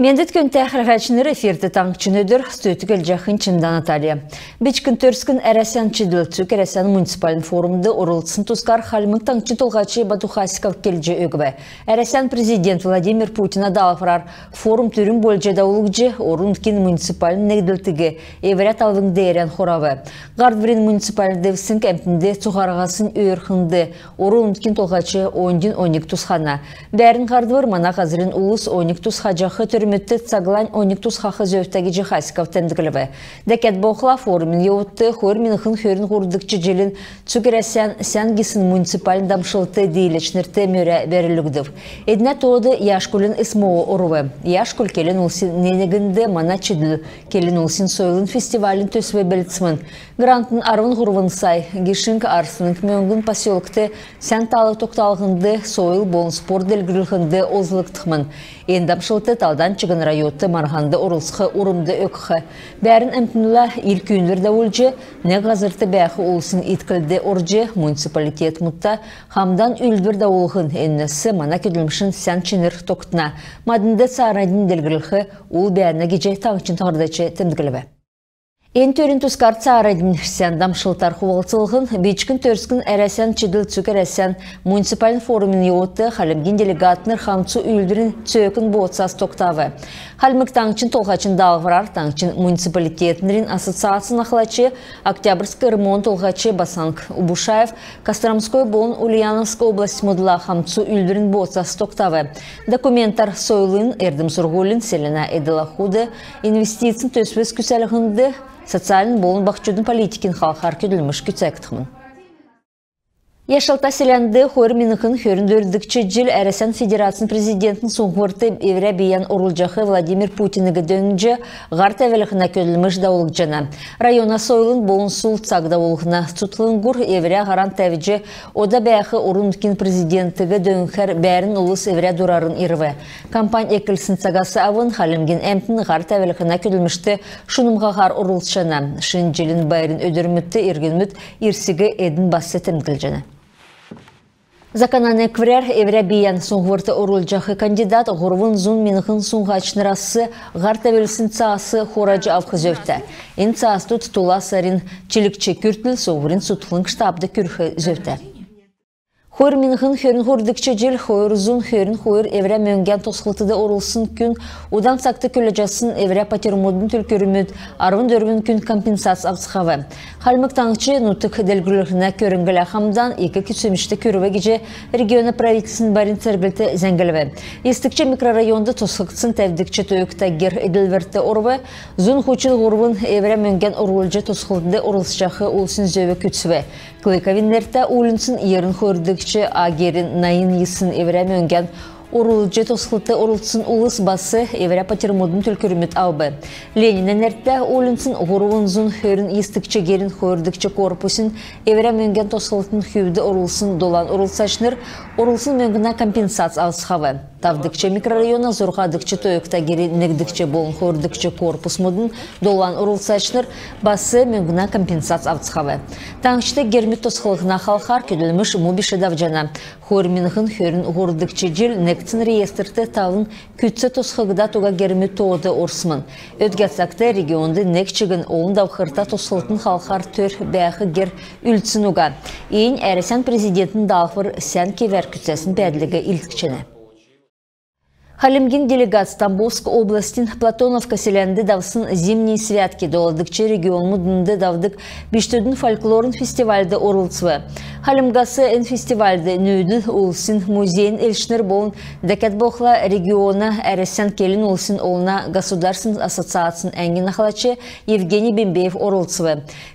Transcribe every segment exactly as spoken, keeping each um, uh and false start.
Мендвт, күндтә хәләһәчнр! Эфирт «Таңһчин өдр», студьд көдлҗәхнь Чимдә Наталья. «Бичкн Төрскн — Әрәсән чидл» цуг әрәсән муниципальн форумд орлцсн тускар Хальмг Таңһчин Толһач Бату Хасиков келҗ өгв. Әрәсән президент Владимир Путина даалһврар форум түрүн болҗ давулгдҗ, орн-нутгин муниципальн негдлтиг эврә талвң деерән хурав. Һардврин муниципальн девсң әмтнд цуһараһасн өөрхн. Орн-нутгин Толһач оньдин оньг тусхана. Бәәрн һардвр мана һазрин улс оньг тусхаҗах төрмүдт цаглань оньг тусхах зөвтә гиҗ Хасиков темдглв. Дәкәд болхла, форумин йовудт хойр миңһн хөрн һурвдгч җилин цуг әрәсән сән гисн муниципальн дамшлт дииләчнрт мөрә бәрүлгдв. Эднә тоод Яшкулин СМО орв. Яшкуль келн улсин ненегнд «Мана чидл» келн улсин сойлын фестивалин төсв белдсмн. Грантын арвн һурвн сай гишң арслң мөңгн поселкт сән тал тогталһнд, сойл болн спорт делгрүллһнд олзлгдхмн. Эн дамшлт талдан чигн районд марһанд орлцх урмд өгх. Бәәрн әмтнлә ил күүндвр давулҗ, нег һазрт бәәх улсин итклд орҗ, муниципалитетмүдтә хамдан үүлдвр давулһн — эннәс мана көдлмшин сән чинр тогтна. Маднд цааранднь делгрх ул бәәнә гиҗ таңһчин һардач темдглв. Эн төрин тускар цааранднь. Сән дамшлтар хувалцлһн «Бичкн Төрскн — Әрәсән чидл» цуг әрәсән муниципальн форумин йовудт хальмгин делегатнр хамцу үүлдврин цөөкн бооцас тогтав. Хальмг Таңһчин Толһачин даалһврар таңһчин муниципалитетнрин ассоциацин ахлач, Октябрьск РМО-н толһач Басанг Убушаев, Костромской болн Ульяновск областьмудла хамцу үүлдврин бооцас тогтав. Документар сойлын, эрдм-сурһулин, селәнә эдл-ахуд, инвестицин төсвс күцәлһнд, социальн болн баһчудын политикин халхар көдлмш күцәгдхмн. Яшалта селәнд хойр миңһн хөрн дөрвдгч җил Әрәсән Федерацин Президентин суңһврт эврә бийән орулҗах Владимир Путиниг дөңнҗ, һар тәвүллһнә көдлмш давулгдҗана. Района сойлын болн сул цаг давуллһна цутхлңгур эврә һаран тәвҗ, ода бәәх орн-нутгин Президентиг дөңнхәр бәәрн улс эврә дурарн ирв. Кампань эклсн цагас авн хальмгин әмтн һар тәвүллһнә көдлмшт шунмһаһар орлцҗана. Шин җилин байрин өдрмүдт иргнмүд ирсиг эдн бас темдглҗәнә. Закана некврәр эврә бийән суңһврт орулҗах кандидат һурвн зун миңһн суңһачнрас һар тәвүлсн цаас хураҗ авх зөвтә. Эн цаасд туула сарин чилгч күртл суңһврин цутхлң штабд күрх зөвтә. Хойр миңһн хөрн һурвдгч җил хойр зун хөрн хойр эврә мөңгән тосхлтд орулсн күн, удан цагт күләҗәсн эврә патьрмудын түлкүрмүд, арвн дөрвн күн компенсац авцхав. Хальмг Таңһч нутг делгрүллһнә көрңлә хамдан ик күцәмҗд күрв гиҗ региона правительствин барин церглт зәңглв. Йисдгч микрорайонд тосхгдсн тәвдгч тойгта гер эдлврт орв. Зун һучн һурвн эврә мөңгән орулҗ тосхлтд орлцҗах улсин зөв күцв. Клыковин нертә уульнцин йирн хойрдгч «а» герин найн йисн эврә мөңгән орулҗ тосхлтд орлцсн улс бас эврә патьрмудын түлкүрмүд авв. Ленинә нертә уульнцин һурвн зун хөрн йисдгч герин хойрдгч корпусин эврә мөңгән тосхлтын хүвд орулсн долан орлцачнр орулсн мөңгнә компенсац авцхав. Тавдгч микрорайона зурһадгч тойгта герин негдгч болн хойрдгч корпусмудын долан орлцачнр бас мөңгнә компенсац авцхав. Таңһчд гермүд тосхлһна халхар көдлмш му биш давҗана. Хойр миңһн хөрн һурвдгч җил негдсн реестрт тавн күцц тосхгдад уга гермүд тоод орсмн. Өдгә цагт регионд нег чигн олн давхрта тосхлтын халхар төр бәәх гер үлдсн уга. Эн Әрәсән Президентин даалһвр сән кевәр күцәсн бәәдлиг илдкҗәнә. Хальмгин делегац Тамбовск областин Платоновка селәнд давсн «Зимние святки» доладгч регионмуд дунд давдг бичкдүдин фольклорн фестивальд орлцв. Хальмгас эн фестивальд нүүдл улсин музейин элчнр болн дәкәд болхла региона Әрәсән келн улсин олна государственн ассоциацин әңгин ахлач Евгений Бембеев орлцв.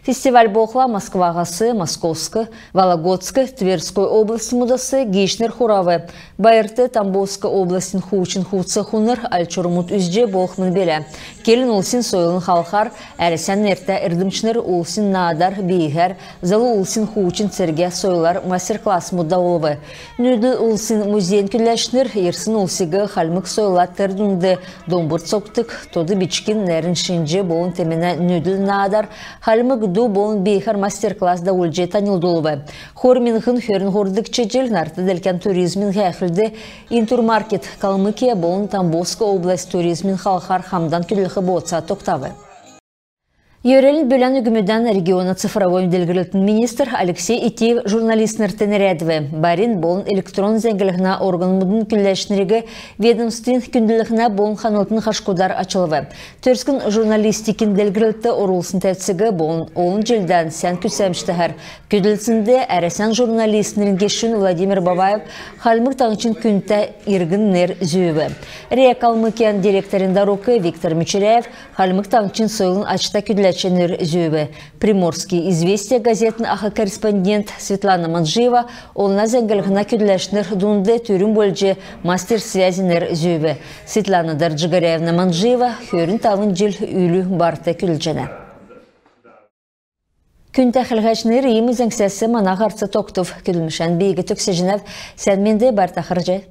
Фестиваль болхла Москваһас, Московск, Вологодск, Тверской областьмудас гиичнр хурав. Байрт Тамбовск областин хуучн хувц-хунр, альчурмуд үзҗ болхмн билә. Келн улсин сойлын халхар Әрәсән нертә эрдмчнр улсин наадар, бииһәр, залу улсин хуучн цергә сойлар мастер-классмуд давулв. Нүүдл улсин музейин көдләчнр ирсн улсиг хальмг сойлла, тер дунд домбр цокдг, тод бичгин нәрн шинҗ болн темәнә нүүдл наадар, хальмг ду болн бииһәр мастер-класс давулҗ таньлдулв. Хойр миңһн хөрн һурвдгч җил нарт-делкән туризмин һәәхүлд «Интурмаркет» калмык Калмыкия болн Тамбовск область туризмин халхар хамдан көдлх бооца тогтав. Йөрәлин бүлән үгмүдән региона цифровой делгрлтин министр Алексей Этеев журналистнрт нерәдв. Барин болн электрон зәңглһнә органмудын көдләчнриг ведомствин күндллһнә болн ханлтын хашкудар ачлв. Төрскн журналистикин делгрлтд орулсн тәвциг болн олн җилдән сән күцәмҗтәһәр көдлснд Әрәсән журналистнрин гешүн Владимир Бабаев Хальмг Таңһчин күндтә иргн нер зүүв. РИА Калмыкиян директорин дарук Виктор Мичеряев Хальмг Таңһчин сойлын ачта көдләч нер зүүв. «Приморские известия» газетин ах корреспондент Светлана Манжиева олна зәңглһнә көдләчнр дунд түрүн болҗ мастер связи нер зүүв. Светлана Дарджигаряевна Манжиева хөрн тавн җил үлү барт көдлҗәнә. Күндтә хәләһәчнр, иим зәңгсәс мана һарц тогтв. Көдлмшән би төгсәҗәнәв. Сән менд бәәтн, харһий.